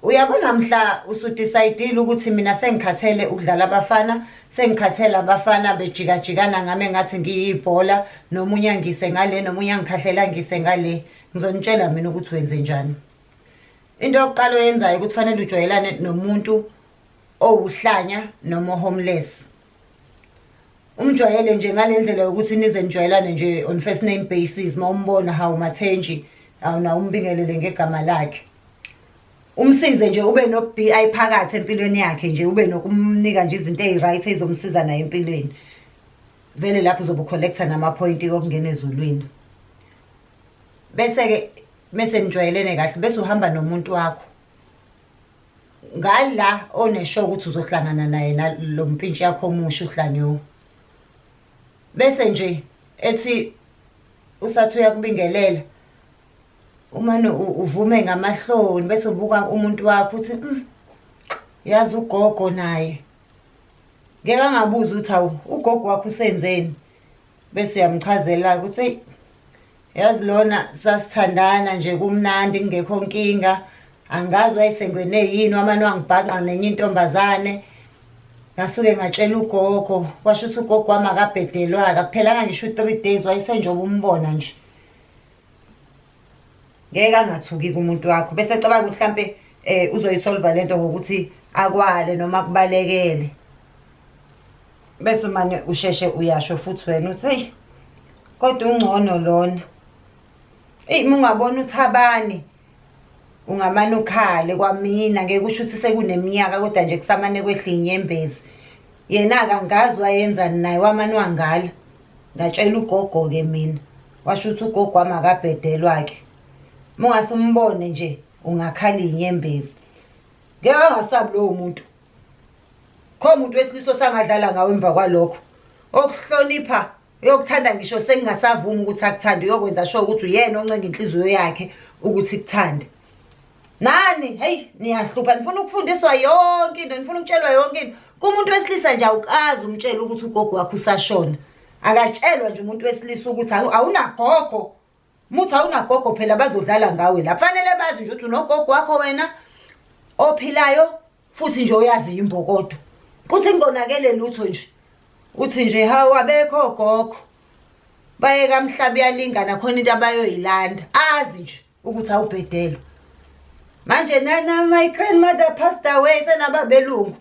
Uyabona mhla usudecide ukuthi mina sengikhathele ukudlala abafana, sengikhathele abafana bejikajikana ngami engathi ngiyibhola, nomunye angise ngale, nomunye angikhahlela ngise ngale. Ngizonitshela mina ukuthi wenze njani. Into yokuqala oyenzayo ukuthi fanele ujwayelane nomuntu owuhlanya noma homeless. Umjwayele nje ngale ndlela yokuthi nize nijwayelane nje on first name basis, mawumbona hawu Mathenji, awuna umbingelele ngegama lakhe. Umsize nje ube no BI phakathi empilweni yakhe nje, ube nokumnika nje izinto ezi-right ezomsiza naye empilweni. Vele lapho uzobe ucollecta nama-point okungena ezulwini. Bese-ke mese nijwayelene kahle bese uhamba nomuntu wakho ngala onesho ukuthi uzohlangana naye nalo mpintshi yakho omusha uhlanyo. Bese nje ethi usathi uyakubingelela, umane uvume ngamahloni, bese ubuka umuntu wakho uthi yazi ugogo naye ngeke angabuza ukuthi hawu ugogo wakho usenzeni, bese uyamchazela ukuthi hey, yazi lona sasithandana nje kumnandi kungekho nkinga, angazi wayesengene yini, wamane wangibhanqa nenye intombazane. Ngasuke ngatshela ugogo, kwasho ukuthi ugogo wami akabhedelwa-ke, akuphelanga ngisho u-3 days wayesenjoba umbona nje. Ngeke angathuki kumuntu wakho, bese ecabanga ukuthi mhlampe uzoyisolva lento ngokuthi akwale noma akubalekele. Bese umane usheshe uyasho futhi wena uthi hey, kodwa ungcono lona. Eyi, uma ungabona uthabani ungamane ukhale kwamina, ngeke usho ukuthi sekuneminyaka kodwa nje kusamane kwehla inyembezi. Yena-ke angazi wayenzani naye, wamane wangala. Ngatshela ugogo-ke mina, washo ukuthi ugogo wami akabhedelwa-ke. Uma ungase umbone nje ungakhala iy'nyembezi. Ngeke angasabi lowo muntu. Kho muntu wesilisa osangadlala ngawe emva kwalokho. Okuhlonipha uyokuthanda ngisho sengingasavumi ukuthi akuthande, uyokwenza sure ukuthi uyena oncenga inhliziyo yakhe ukuthi ikuthande. Nani, hey, niyahlupha, nifuna ukufundiswa yonke into, nifuna ukutshelwa yonke into. Kumuntu wesilisa nje awukazi umtshele ukuthi ugogo wakho usashona. Akatshelwa nje umuntu wesilisa ukuthi awunagogo. Muthi awunagogo phela bazodlala ngawe la. Fanele bazi nje ukuthi unogogo wakho wena ophilayo futhi nje uyazi imbokodo. Kuthi ngonakele lutho nje. Uthi nje hawu abekho ogogo. Baye kamhlaba uyalingana khona into abayoyilanda. Azi nje ukuthi awubhedelwa. Manje nana my grandmother passed away senababelungu.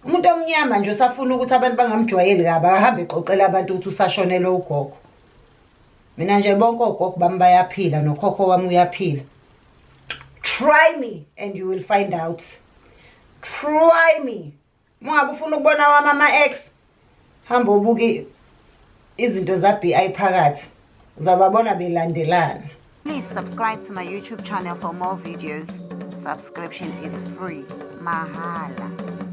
Umuntu omnyama nje usafuna ukuthi abantu bangamjwayeli kabi, akahambe exoxela abantu ukuthi usashonelwe ugogo. Mina nje bonke ogogo bami bayaphila nokhokho wami uyaphila. Try me and you will find out. Try me. Uma ngabe ufuna ukubona wami ama-ex, hamba ubuke izinto za-BI phakathi. Uzababona belandelana. Please subscribe to my YouTube channel for more videos. Subscription is free. Mahala.